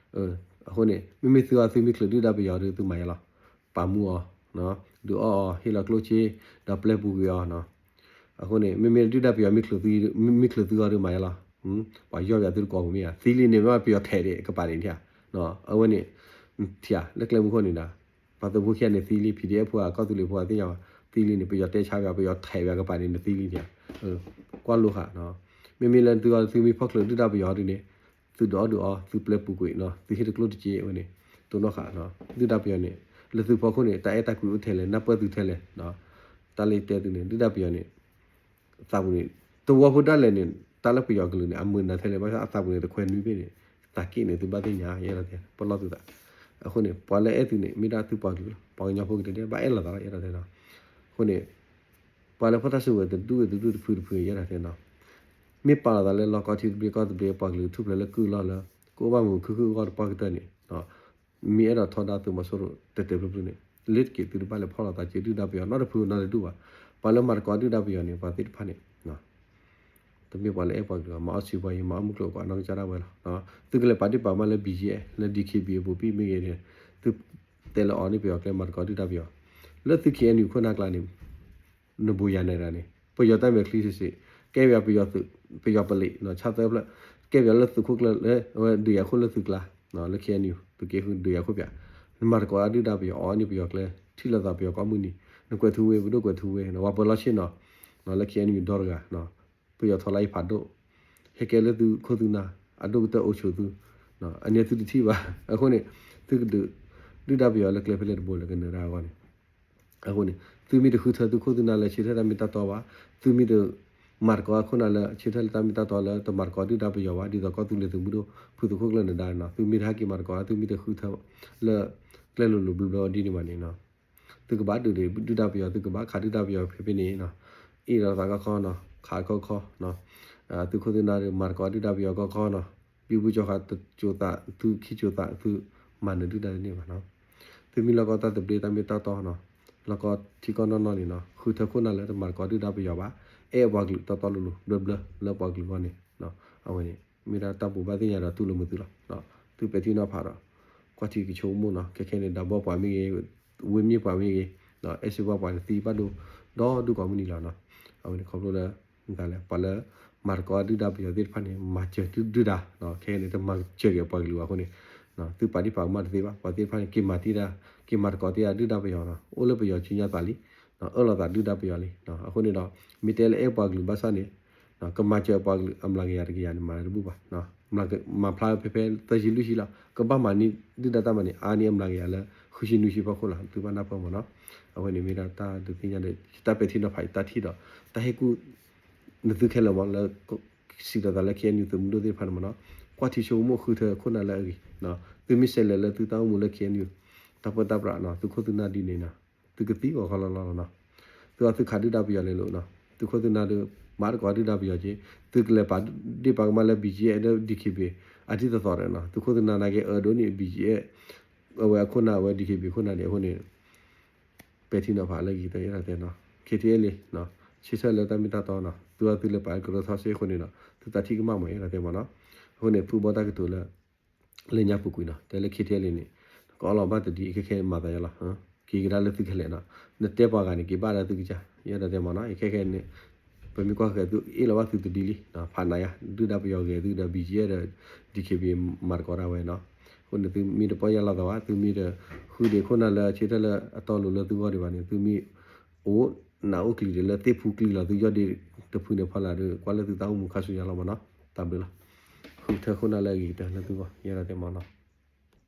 အဃိန့ၣ် မ့မ့ၢ်သုအီၤသုမ့ၢ်ချုးဒုၣ်ဒါပယီၤဒီး သုမၤယါလီၤ ပာ်မူအီၤ ဒုးအီၣ်အီၤ ဟ့ၣ်လီၤကျိၣ်စ့ ဒီးပျဲပူၤကွံာ်အီၤနီၤ အဃိန့ၣ် မ့မ့ၢ်ဒုၣ်ဒါပယီၤမ့ၢ်ချုးသု မ့ၢ်ချုးသုအီၤဒီးမၤယါလီၤ ပှၤယီၢ်ပယီၤသုတကိးပူၤမ့ၢ်ဧါ သံလံန့ၣ် မ့ၢ်ပယီၤထဲးဒံးကပၤန့ၣ်ထံၣ်ဧါ အဝဲန့ၣ် ထံၣ်ဧါ လၢကျဲမုၢ်ခိၣ်န့ၣ်ဒီး ပှၤသုးဖိခံဂၤန့ၣ် သံလံ PDF ဖိဧါ ကီၢ်သူလ့ၤဖိဧါ သ့ၣ်ညါဘၣ် သံလံန့ၣ် ပယီၤတဲဆါပယီၤ ပယီၤထဲးပှၤကပၤန့ၣ် နသံလံန့ၣ် ကွၢ်လိဃာ် မ့မ့ၢ်လၢသုအီၤသုမ့ၢ်ဖီၣ်ချုးဒုၣ်ဒါပယီၤဒုးန့ၣ် သုဒုးအီၣ်ဒုးအီ သုပျဲပူၤကွံာ်နီၤ သုဟ့ၣ်တကျိၣ်တစ့ဝဲန့ၣ် တိၢ်နီၣ်ဃာ် ဒုၣ်ဒါပယီၤန့ၣ် လၢသုဖီခိၣ်န့ၣ် တၢ်အဲၣ်တၢ်ကွံအိၣ်ထဲလဲၣ် နၢ်ပၢၢ်သုထဲလဲၣ် တၢ်လၢတဲသုန့ၣ် ဒုၣ်ဒါပယီၤန့ၣ် သးပူၤန့ၣ် တဝီဖိဒၣ်လဲာ်န့ၣ် တၢ်လၢပယီၤကလုာ်န့ၣ် အမုာ်နၤထဲလဲၣ် ဘၣ်ဆၣ်အသးပူၤန့ၣ် တခွဲနွံဘ့ၣ်န့ၣ် သးက့ၣ်န့ၣ် သုဘၣ်သ့ၣ်ညါ ယအဲၣ်ဒိးတဲ ပလီၢ်သုသး အဃိန့ၣ် ပှၤလၢအဲၣ်သုန့ၣ် မ့ၢ်ဒၣ်သုပှၤကလုာ်လီၤ ပှၤကညီဖိကတဲဒဲး ဘၣ်အဲၣ်လိာ်သးလီၤ ယအဲၣ်ဒိးတဲနီၤ အဃိန့ၣ် ပှၤလၢဖီၣ်တၢ်စုကဝဲၤတဒူၣ်တဒူၣ်တဖုတဖု ယအဲၣ်ဒိးတဲနီၤ မ့ၢ်ပာ်လီၤသးလၢလီၢ်ကီၢ်ထံသဘျ့ကီၢ်သဘျ့ပှၤကလုာ်ထူၣ်ဖျဲးလၢကုၢ်လီၢ်လၢ ကအိၣ်ဘၣ်မုာ်ခုၣ်ခုၣ်အဂီၢ်တပှၢ်ကတၢၢ်န့ၣ် မ့ၢ်အဲၣ်ဒိးထီဒါသုးမီၤစိရိၤတဲာ်တဲာ်ဖျုးဖျုးန့ၣ် လ့တက့ၢ်သုတဘၣ်လဲၤဖီၣ်လိာ်သးစၢၤဒုၣ်ဒါပယီၤနီတဖုနီတဒူၣ်ဘၣ်. ပှၤလၢမၤသကိးဒုၣ်ဒါပယီၤန့ၣ် ပှၤသ့ၣ်တဖၣ်န့ၣ် တမ့ၢ်ပှၤလၢအဲၣ်ပှၤကလုာ်ဘၣ် မၤအီၣ်စံးပှၤယံၤ မၤအီၣ်မုၢ်ကျိၤဝဲၤကွာ်နီၢ်ကစၢ်ဒၣ်ဝဲလီၤ. သုကလဲၤပာ်ဒ့ၣ်ပာ်ကမၣ်လၢ ဘီၣ်ကၠ့ၣ် လၢ ဒံၣ်ခ့ဘံၣ် အပူၤဘံၣ်မ့ၢ်ဂ့ၤန့ၣ် သုတဲလၢအီၤန့ၣ်ပယီၤကျဲမၤသကိးဒုၣ်ဒါပယီၤ လၢသု ခ့ၣ်အဲၣ်ယူၣ် ခိၣ်နၢ်ကျါန့ၣ် နဘူးယၤနဲဒၣ်န့ၣ် ပယီၤတၢ်မဲာ်ချံစ့ၢ်စ့ၢ် ကဲပယီၤပယီၤသုး ပယီၤပလံး ဆၣ်သၢဖျၢၣ် ကဲပယီၤလၢသုးခိၣ်ကျၢၢ်လၢ အဝဲဒုးယၤခိၣ်လၢသုးကျါ လၢ ခ့ၣ်အဲၣ်ယူၣ် သုးက့ဃုဒုးယၤခိၣ်ပၠး နမၤသကိးအဒုၣ်ဒါပယီၤ အီၣ်န့ၢ်ပယီၤကျဲ ထံၣ်လိာ်သးပယီၤကိးမုၢ်နံၤ နကွဲးထူဝ့ ပဒိၣ်ကွဲးထူဝ့ နဝၤပၢၤလီၢ်ဆ့ၣ်နီၤ လၢ ခ့ၣ်အဲၣ်ယူၣ် ဒီတဂၤ ပယီၤထီလါအံၤဖးဒိၣ် ဟဲကဲလၢသုခိၣ်သုနၢ် အဒိၣ်ကတၢၢ်အိၣ်ဆိးသု အန့ၣ်သုတထံၣ်ဘၣ် အဃိန့ၣ် သုကဒုး ဒုၣ်ဒါပယီၤလၢကျဲဖဲလဲၣ်တဘိလၢကနၢၤတၢ်အဂီၢ်န့ၣ် အဃိန့ၣ် သုမ့ၢ်တဃုထၢသုခိၣ်သုနၢ်လၢဆၢထၢၣ်တၢ်မ့ၢ်တၢ်တီဘၣ် သုမ့ၢ်တ မၤသကိးအခိၣ်နၢ်လၢဆၢထၢၣ်လၢတၢ်မ့ၢ်တၢ်တီလၢတမၤသကိးဒုၣ်ဒါပယီၤဘၣ် ဒ်သိးကီၢ်သူလ့ၤသုးမုၢ်ဒိၣ် ဖုသုးခိၣ်ကျၢၢ်နဒါန့ၣ်နီၤ သုမ့ၢ်တဟဲက့ၤမၤသကိး သုမ့ၢ်တဃုထၢ လၢ ကျဲလိၤလိၤဘျီဘျီဒ်န့ၣ်ဘၣ်န့ၣ်နီၤ သုကဘၣ်ဒုးဒုၣ်ဒါပယီၤ သုကဘၣ်ခးဒုၣ်ဒါပယီၤဖဲဖဲန့ၣ်နီၤ အ့ၣ်လိာ်သးကီခီနီၤ ခးခီခီ, သုးခိၣ်သုးနၢ်ဒီး မၤသကိးဒုၣ်ဒါပယီၤခီခီနီၤ, ဘံဘူကၠီဃာ်တစိၤသး သုခံစိၤသး သုမၤနၢၤဒုၣ်ဒါတန့ၢ်ဘၣ်နီၤ. သုမ့ၢ်လီၢ်ကီၢ်တၢ်သဘျ့တၢ်မ့ၢ်တၢ်တီနီၤ, လီၢ်ကီၢ်ထံကီၢ်နီၢ်နီၢ်န့ၣ်နီၤ, ဃုထၢခိၣ်နၢ်လၢတမၤသကိးဒုၣ်ဒါပယီၤဘၣ်, အဲၣ်ပှၤကလုာ်တီတီလိၤလိၤ ဘျၢဘျၢလၢပှၤကလုာ်အဂီၢ်န့ၣ်, အဝဲန့ၣ် မ့ၢ်ဒၣ်တၢ်ဘိးဘၣ်သ့ၣ်ညါဒီးတူၢ်လိာ်မုာ်သုလီၤ. သုပဲာ်ထံနီၤဖးဒီး ကွၢ်ထံကဆိကမိၣ်နီၤ, ခဲခဲန့ၣ် ဒၣ်ဘီပှၤမ့ၢ်ဂ့ၤ, ဝ့ၢ်မ့ၢ်ပှၤမ့ၢ်ဂ့ၤ, အဲၣ်စ့ပှၤပှၤန့ၣ်သံဘၣ်ဒိ ဒီဒူၣ်ကိးမုၢ်နံၤလီၤနီၤ. အဝဲန့ၣ်ခီဖျိလၢ မ့ၢ်လဲၣ် ပှၤလၢ မၤသကိးဒုၣ်ဒါပယီၤသ့ၣ်တဖၣ်န့ၣ် မၤစၢၤဒုၣ်ဒါ, ခဲခဲန့ၣ် တမၤစၢၤက့ၤပှၤကလုာ်ဘၣ်အဃိန့ၣ်, သုပာ်ဒံၣ်ပာ်ကမၣ်တသ့ဘၣ်, ပှၤသ့ၣ်တဖၣ်န့ၣ် က့ၤမၤတံၢ်ဒၣ်, က့ၤမၤသကိးတ့ၢ်ဒၣ်ဒုၣ်ဒါပယီၤနီၤ, အိၣ်လၢပယီၤဆူညါသးလံ, အၢၣ်လီၤသးဒုၣ်ဒါပယီၤလံ. အဃိန့ၣ်ဒီး မ့ၢ်တဲလၢအဲၣ်ပှၤကလုာ်ဘၣ်ဆၣ်န့ၣ် ကမၤစၢၤပှၤကလုာ်အမျးကယၤတကယၤန့ၣ် မၤတဘူၣ်ဘၣ်, မၤဖျါဖဲဖဲသၢဆံလွံၢ်ဆံလီၤ, ကဘၣ်မၤန့ၢ်ဒုၣ်ဒါတၢ်မၤန့ၣ် အါန့ၢ်အမျးကယၤလၢ ဃုဆံနွံဆံဖီခိၣ်လီၤ, သုဘၣ်နၢ်ပၢၢ်မးနီၤ. အဝဲန့ၣ်မ့ၢ်ဒၣ်တၢ်ဒုးသ့ၣ်ညါဒီး ယတၢ်ပဲာ်ထံနီၤဖးယတၢ်ထံၣ်ဒီး တၢ်ဟ့ၣ်ကူၣ် နသုခဲလၢာ်မးလၢ စံးဒီးသးလၢ ခ့ၣ်အဲၣ်ယူၣ် သုးမုၢ်ဒိၣ်သ့ၣ်တဖၣ်န့ၣ်မးနီၤ, ကွၢ်ထံဆိကမိၣ်ဃုထၢခိၣ်နၢ်လၢအဂ့ၤ, သုမ့ၢ်ဆဲးလဲၤလၢသုတၢ်အိၣ်မူလၢ ခ့ၣ်အဲၣ်ယူၣ် တၢ်ပၢတၢ်ပြးနီၤ, သုးခိၣ်သုးနၢ်ဒ်န့ၣ်နီၤ, သုကသံဂီၤခီလီၤလီၤလီၤနီၤ. သုအသုခးဒုၣ်ဒါပယီၤလဲၤလိာ်နီၤ, သုးခိၣ်သုးနၢ်ဒီး မၤသကိးဒုၣ်ဒါပယီၤက့ၤ, သုကလဲၤပာ်ဒ့ၣ်ပာ်ကမၣ်လၢ ဘံၣ်ကၠံအဲၣ် ဒီး ဒံၣ်ခ့ဘ့ၣ် အတံၢ်သီသီဒီးနီၤ, သုးခိၣ်သုးနၢ်နာ်က့ၤအၢဒိၣ်န့ၣ် ဘံၣ်ကၠံအဲၣ် အဝဲအခိၣ်နၢ် အဝဲ ဒံၣ်ခ့ဘ့ၣ် ခိၣ်နၢ်န့ၣ်အဃိန့ၣ် ပဲာ်ထံနီၤဖးလၢဂ့ၤကတၢၢ် ယဲဒၣ်တဲနီၤ, ခ့ၣ်ထံၣ်အဲၣ်လံ, ဆၢထၢၣ်လၢတၢ်မ့ၢ်တၢ်တီနီၤ, သုအသုလဲၤပာ်ကရၢထီၣ်စ့အဃိန့ၣ်ဒီး သုတၢ်ထံၣ်ကမၣ်မး ယဲဒၣ်တဲမးနီၤ. အဃိန့ၣ် ဖုဘီတၢ်ကတိၤလၢ လၢညါပူၤကွံာ်နီၤ, တဲလၢ ခ့ၣ်ထံၣ်အဲၣ်လံန့ၣ် ကအီလီၤဘၣ်တဒ်အခဲခဲမၤသးယါလီၤ, က့ၤကဒါလၢသုခဲလၢာ်နီၤ, နတဲပှၤဂၤန့ၣ် က့ၤဘၣ်လၢသုကစၢ် ယဲဒၣ်တဲမးနီၤ. ယခဲခဲန့ၣ် ပမ့ၢ်ကွၢ်ဃဲၤသုအ့ၣ်လီၤဘၣ်သုတဒ်လံ, ဖးနးယါ ဒုၣ်ဒါပယီၤဂဲၤသုဒီး ဘံၣ်ကၠံအဲၣ်ဒီး ဒံၣ်ခ့ဘ့ၣ် မၤသကိးဒၣ်ဝဲနီၤ. အဃိန့ၣ် သုမ့ၢ်တပီၢ်ယၢ်လီၤသးဘၣ်, သုမ့ၢ်တဃုဒံးခိၣ်နၢ်လၢဆၢထၢၣ်လၢအတီအလိၤလၢသုဂီၢ်ဒံးဘၣ်န့ၣ် သုမ့ၢ်အိၣ်နးအိၣ်ကျံၤဒံးလၢသ့ၣ်ဖူကျံၤလီၤ သုယီၢ်ဒ့တဖုန့ၣ်ဖီလာ်ဒီး ကွၢ်လၢသုတၢ်အိၣ်မူခါဆူညါလီၤမးနီၤ. တၢ်ဘျုးလီၤ. ဃုထၢခိၣ်နၢ်လၢအဂ့ၤကတၢၢ်လၢသုဂီၢ် ယဲဒၣ်တဲမးနီၤ.